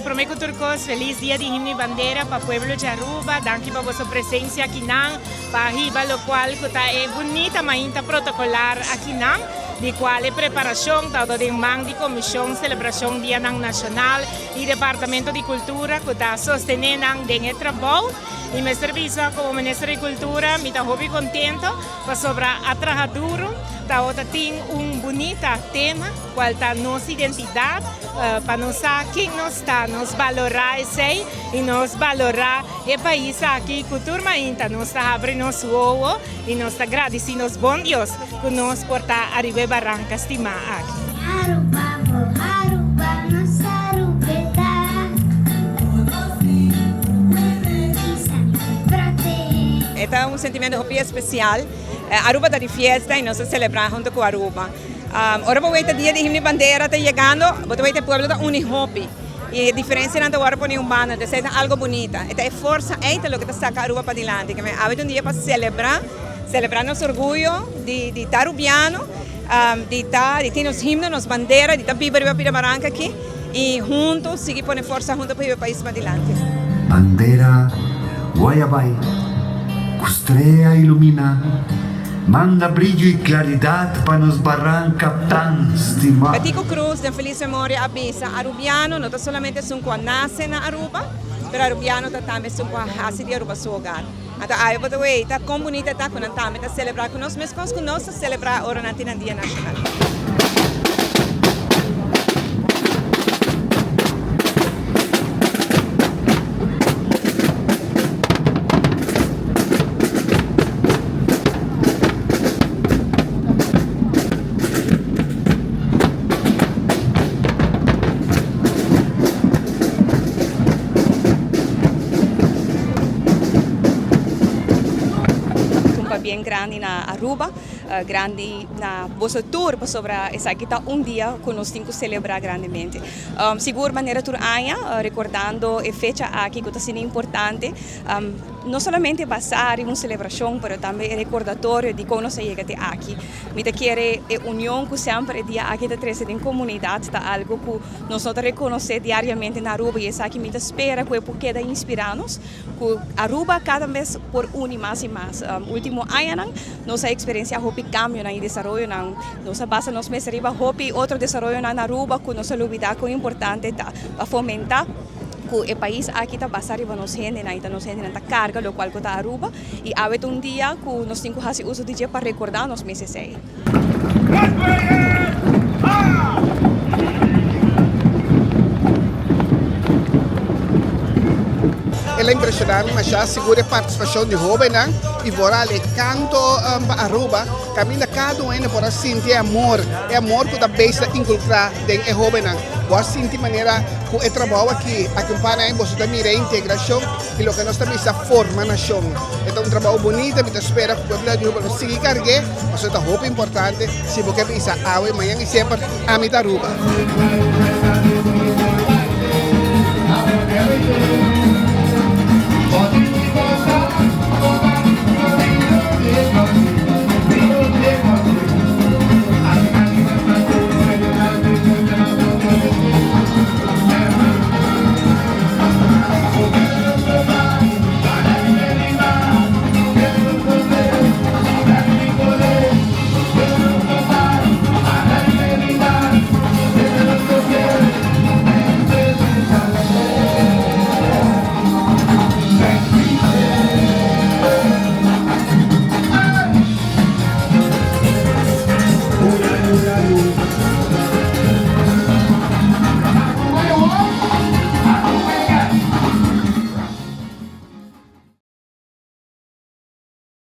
Prome cu tur cos, feliz dia di Himno y Bandera pa pueblo di Aruba. Danki pa boso presencia akinan, pa hiba locual cu ta e bunita mainta protocolar akinan, di cual e preparacion ta ota den man di Comision Celebracion Dianan Nacional y Departamento di Cultura cu ta sostene nan den e trabou. Mi mester bisa como Minister di Cultura mi ta hopi contento pasobra a traha duro, ta ota tin un bunita tema. Cual ta nos identidad pa nos sa ken nos ta, nos balora esey y nos balora e pais aki cu tur mainta nos ta habri nos wowo y nos ta gradici nos bon Dios cu nos por ta ariba e baranca stima aki. Aruba bo Aruba nos Aruba ta. E ta un sentimiento hopi especial. Aruba ta di fiesta y nos ta celebra hunto cu Aruba. Ora bo weta dia di himno y bandera ta yegando, bo ta weta e pueblo ta uni hopi y e diferencianan ta worde poni un banda, entonces esey ta algo bunita. E ta e forsa ey ta loke ta saca Aruba padilanti. Ke men awe ta un dia pa celebra, celebra nos orguyo di di ta Arubiano, di ta di tin nos himno, nos bandera, di ta biba riba Pida Baranca aki y hunto sigui pone forsa hunto pa hiba e pais padilanti. Bandera Guayabay ku strea ilumina. Manda brillo y claridad pa nos baranca tan stima. Betico Croes den feliz memoria a bisa, Arubiano no ta solamente esun cu a nace na Aruba, pero Arubiano ta tambe esun cu a haci di Aruba su hogar. Anto awe bo ta weita con bunita ta cu nan tambe ta celebra cu nos mescos cu nos ta celebra ora nan tin nan dia nacional. Un pabien grandi na Aruba, grandi na boso tur pasobra esaki ta un dia ku nos tin ku selebrá grandemente. Sigur manera tur aña rekordando e fecha aki ku ta asina importante. No solamente basá riba un selebrashon, pero tambe e rekordatorio di kon nos a yega te aki. Mi ta kere e union ku semper e dia aki ta trese den komunidat ta algu ku nos no ta rekonosé diariamente na Aruba i esaki mi ta spera ku e por keda inspirá nos ku Aruba kada bes por uni mas i mas. Ultimo añanan nos a eksperensiá hopi kambionan i desaroyonan. Nos a basa nos mes riba hopi otro desaroyonan na Aruba ku nos a lubidá kon importante ta pa fomentá. Ku e pais aki ta basa riba nos hendenan i ta nos hendenan ta karga lokual ku ta Aruba i awe ta un dia ku nos tin ku hasi uso di dje pa rekordá nos mes esei. El a impresioná mi mashá, sigur e partisipashon di hóbennan i vooral e kanto pa Aruba, kaminda kada un hende por a sinti e amor, e amor ku ta bezig ta inkulkrá den e hóbennan. Bo a sinti manera ku e trabou aki, aki un par aña boso ta mira e integrashon i loke nos ta bisa forma nashon. E ta un trabou bunita, mi ta spera ku pueblo di Aruba lo sigui karg'é, pasobra ta hopi importante si bo ke bisa awe, mañan i semper, ami ta Aruba.